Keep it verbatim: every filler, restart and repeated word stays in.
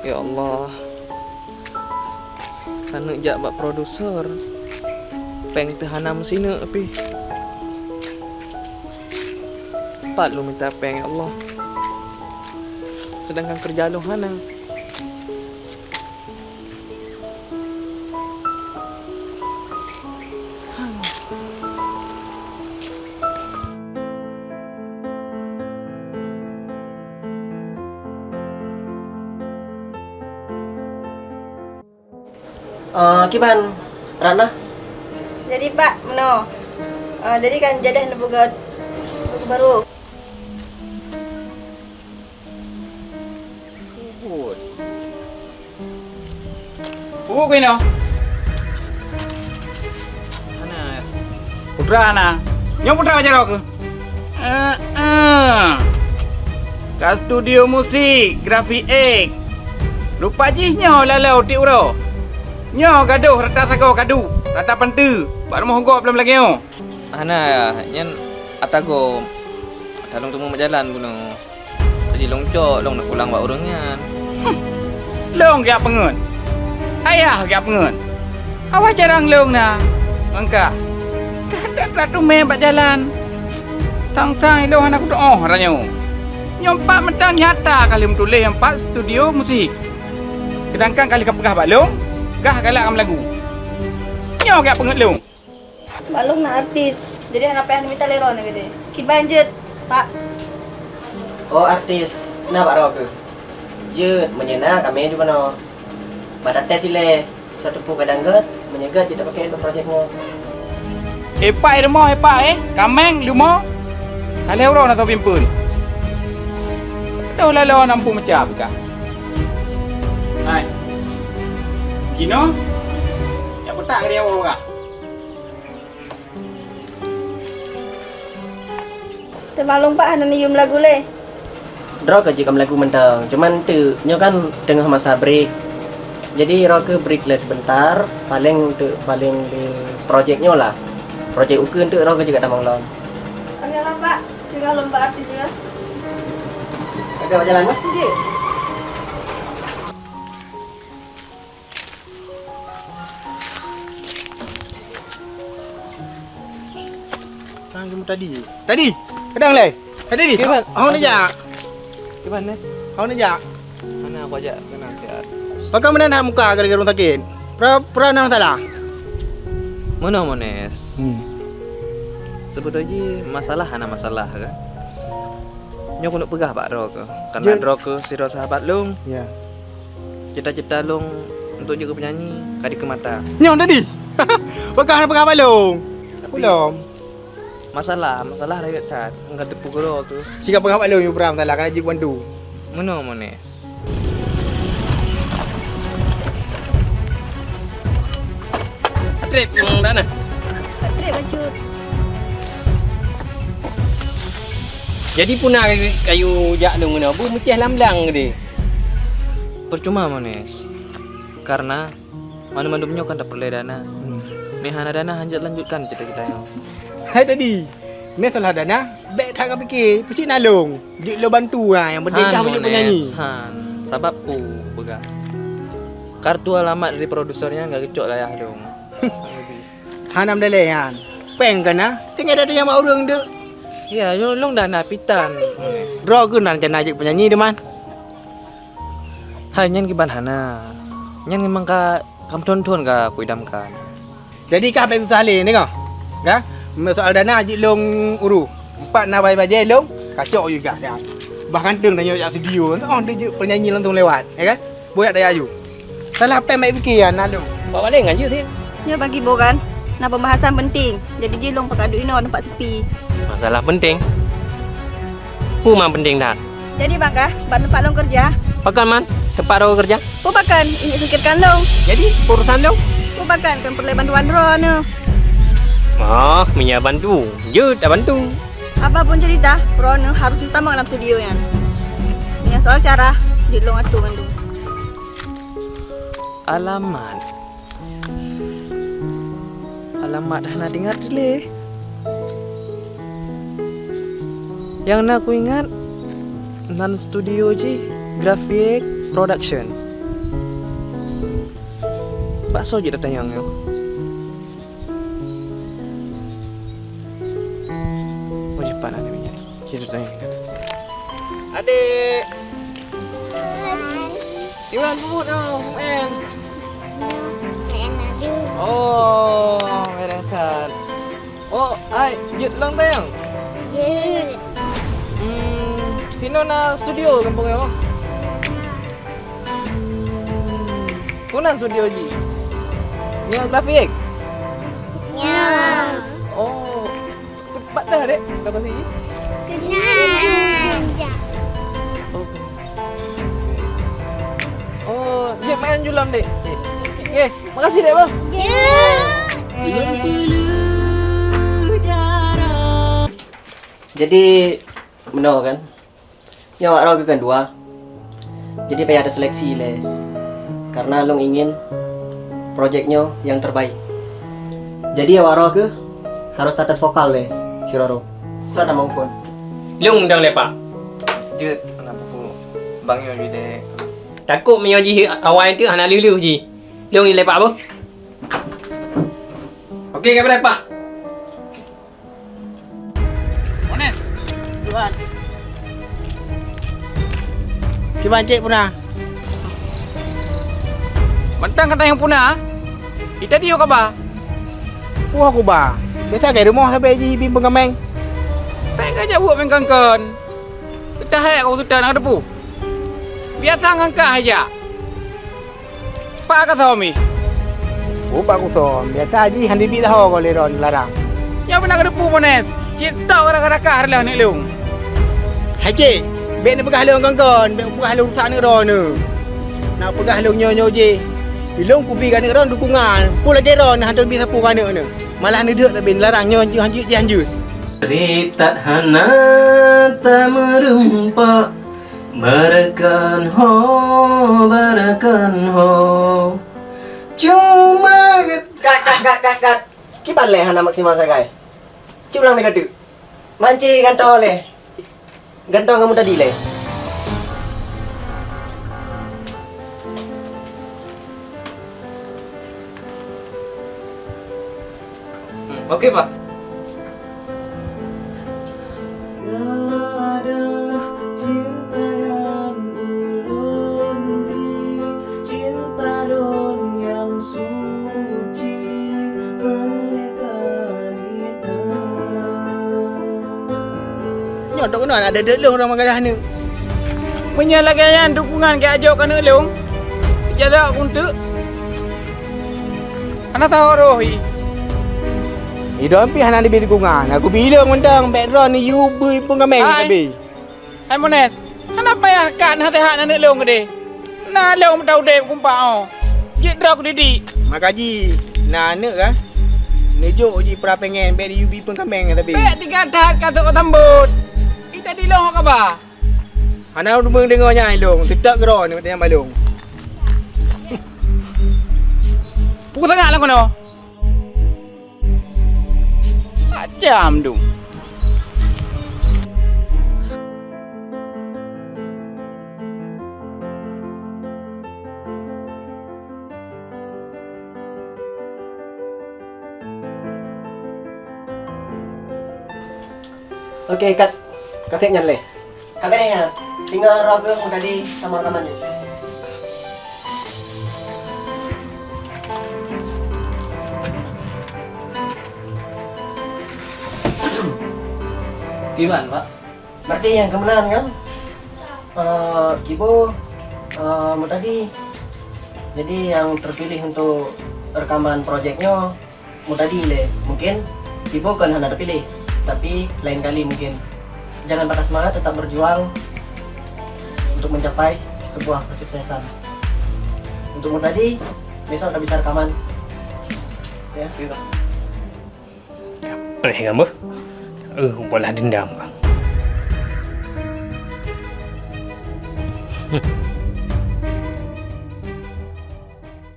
Ya Allah, aneuk jak bak produser, péng teuh hana meusineuk pih. Pat lôn mita péng, ya Allah, seudangkan keureuja lôn hana. Eh, kiban, Ratna? Jadi, Pak, meunoe. Eh, jadi kan jadah neupeugah buku baru. Uwut. Uwut keunoe. Hana. Putra hana. Nyoe putra pajan droe keuh? Eh, eh. Ka studio musik, Grafik X. Rupa jih nyoe lalu tiep uroe. Nyoe gadôh rata sagoe kadu, rata panteue, bak rumoh gob lom lagèe nyoe. Hana, nyan ata gob. Ata lôn teumé meujalan bunoe. Jadi lôn cok, lôn na pulang bak ureueng nyan. Lôn geujak peungeut. Ayah geujak peungeut. Awai carông lôn na. Ngon kah. Kah that-that teumé bak jalan. Sang-sang ilôn hana kutu'oh ranyoe. Nyoe pat meutan nyata ka lheueh meutuléh nyoe pat studio musik. Seudangkan ka lheueh kapeugah bak lôn, kah galak kameulagu. Nyoe geujak peungeut lôn. Bak lôn na artis, jadi hana payah neumita lé droeneuh keudéh. Kiban jeuet, Pak. Oh, artis, na bak droe keuh? Jeuet, meunyoe na, kamé ju keunoe. Bak tates ilée, soe teupeu kadang gét, meunyoe gét jeuet tapaké bak projek nyoe. Eh, Pak, eh, rumoh, eh, Pak, eh, kaméng, leumo, ka lhée uroe na soe pimpén. Adoh, laloe na muphom meucah pih kah. Hai. Jinoe, jak peutak keu dia ureueng kah. Teuma lôn Pak hana neuyue meulagu lé. Droe keuh jeuet kameulagu mantong, cuman teuk nyoe kan teungoh masa break. Jadi droe keuh break lé seubentar, paleng teuk paleng lé projek nyoe lah. Projek ukeue teuk droe keuh jeuet katamong lom. Oke lah Pak, singoh lôn bak artis juga. Oke, bak jalan, Pak. Jeuet. Kan kamu tadi. Tadi, kadang lé. Tadi ni. Kiban? Hau neujak. Kiban, Nes? Hau neujak. Hana, aku ajak kenal siat. Pakon meunan muka gara-gara ureueng sakét? Pra, pra na masalah? Meunoe, Mones. Hmm. Seubeutoi jih masalah hana masalah kan. Nyoe keuneuk peugah bak droe keuh. Karena droe keuh sidroe sahabat lôn. Ya. Cita-cita lôn untuk jeuet keu penyanyi ka dikeue mata. Nyoe tadi. Peugah, peugah bak lôn. Tapi ulôn masalah, masalah rayeuk that. Enggak teupeu keudroe tu. Sika peugah bak lôn, Yubra, masalah ka jeuet bantu. Meunoe, Mones. Patrick, hmm, dah nah. Patrick, bacut. Jadi puna kayu jak lôn keunoe, bu meucéh lam blang geude. Percuma, Mones. Karena mandum-mandum nyoe kan tapeureulée dana. Hmm. Meuhana dana hanjeuet lanjutkan cita-cita nyoe. Hai tadi, meusalah dana, bék that kapike, peucit na lôn. Jeuet lôn bantu ha, nyang penting kah jeuet penyanyi. Han, Mones, han. Sabab peue peugah. Kartu alamat dari produser nyan ka geucok lé ayah lôn. Hana meudalée nyan. Péng ka na, tinggai that nyang bak ureueng tu. Ya, lôn, lôn dana pitan. Droe keuh na rencana jeuet penyanyi, Duman. Hai, nyan kiban hana. Nyan memang ka, ka meuthon-thon ka kuidamkan. Jadi kah bék susah lé, deungoe. Ka? Soal dana jeuet lôn urus. Empat na bajée-bajée lôn, kacok juga dah. Bahkan teung tanyoe jak studio, oh, dia jeuet penyanyi langsung lewat, ya kan? Boyak daya aju. Salah péng baik fikir ya, na lôn. Bawa lé ngan jeuet, Sin. Nyoe bagi boh kan, na pembahasan penting. Jadi jih lôn pakat duek inoe teumpat sepi. Masalah penting? Peue man penting that? Jadi bang kah, bak teumpat lôn keureuja? Pakon man, teumpat droe keureuja? Peue pakon, inyak singkirkan lôn. Jadi, urusan lôn? Peue pakon, kon peureulée bantuan droeneuh. Oh, meunyoe bantu, jeuet tabantu. Apapun cerita, droeneuh harôh meutamong lam studio nyan. Meunyoe soal cara, jeuet lôn atô mandum. Alamat. Alamat hana teuingat lé. Nyang na kuingat nan studio jih Grafik Production. Paksa jeuet datang nyang nyoe. Oh, jipat aneuk nyan. Jeuet datang nyang nyoe. Adek. Iwan, peubuet nyoe, U M. U M. Oh, merah that. Oh, ai, jeuet lôn tayang? Jeuet. Hmm, hinoe na studio gampông nyoe? Peue nan studio jih? Nyoe grafik? Nyoe. Oh, teumpat dah, Dek, lokasi jih? Keunan. Oh. Oh, jeuet meu'en ju lom, Dek. Oke. Makasih, Dek, boh. Jadi, meunoe kan, nyoe awak droe keuh kan dua. Jadi, payah taseleksi lé. Karena lôn ingin projek nyoe nyang terbaik. Jadi, awak droe keuh harus tates vokal lé, sidroe-droe. Soe na meuphon? Lôn undang lé, Pak. Jeuet, hana peue-peue. Bang nyoe jih, Dek. Takot meunyoe jih awai teuk hana lheueh-lheueh jih. Lôn ilée Pak boh. Oke, ka beureh, Pak. Mones. Tuan. Kiban cit puna. Mantang kata nyang puna. Ita di kaba. Wah, kuba. Biasa kai rumoh sabe ji bim pengameng. Pek ka jaweueb mengkangkan. Kita hai aku sudah nak depu. Biasa ngangkah aja. Pak ka som ih? Oh, Pak Kusom, biasa jih han dibi taho ko lé droen larang. Nyoe beuna kadepu Mones, cit tok raka-raka reulah aneuk lôn. Hai cik, bèk neupeugah lôn kon-kon, bèk neupeugah lôn rusak aneuk droeneuh. Nak peugah lôn nyoe-nyoe jih. Ilôn kubi keu aneuk droen dukungan, peue lagèe droen hana bi sapeue keu aneuk neuh. Malah neudeuek sabe larang nyoe hanjeuet jih hanjeuet. Ritat hana tameureumpok. Barakan ho, barakan ho. Cuma kat, kat, kat, kat, kat. Kiban lé hana maksimal sagai. Ci ulang lé keu teuk. Manci gantoe lé. Gantoe ngon mutadi lé. Hmm, oke, Pak. Gadôh cinta nyang ulôn bri, cinta lôn nyang suci, hana tadi na. Nyoe dok keunoe aneuk deuek lôn ureueng meugadah aneuk. Meunyoe lagèe nyan dukungan keu ajok keu aneuk lôn, jalak kunteuk. Hana taho roh i. Idong pih hana dibi dukungan. Aku bilong mantong bèk droen yue bui peukameng. Hai. Tapi. Hai Mones, hana payah kat naseuhat aneuk lôn keudeh. Na lôn meuta udép kumpak oh. Jeuet droe kudidik. Maka ji na aneuk kan? Neujok ji peura pengen bèk yue bi peukameng tapi. Bèk tinggai that ka sambot. Ita dilong kaba. Hana ureueng deungoe nyan ilong, teutak keudroe nyoe tanyong balong. Pukul sangat lam keunoe. Macam tu. Oke, kat. Kasét nyan lé. Ka beres nyan. Tinggai droe keuh Mutadi sama rekaman nyoe. Kiban, Pak? Berarti nyang keumeunang kan? Eh, Kibo, eh, Mutadi. Jadi nyang terpilih untuk rekaman projek nyoe Mutadi lé. Mungkin Kibo kon hana terpilih, tapi lain kali mungkin. Jangan patah semangat, tetap berjuang untuk mencapai sebuah kesuksesan. Untuk Mutadi, besok udah bisa rekaman. Ya. Oke, Pak. Preh kamoe. Eh, balas dendam kah?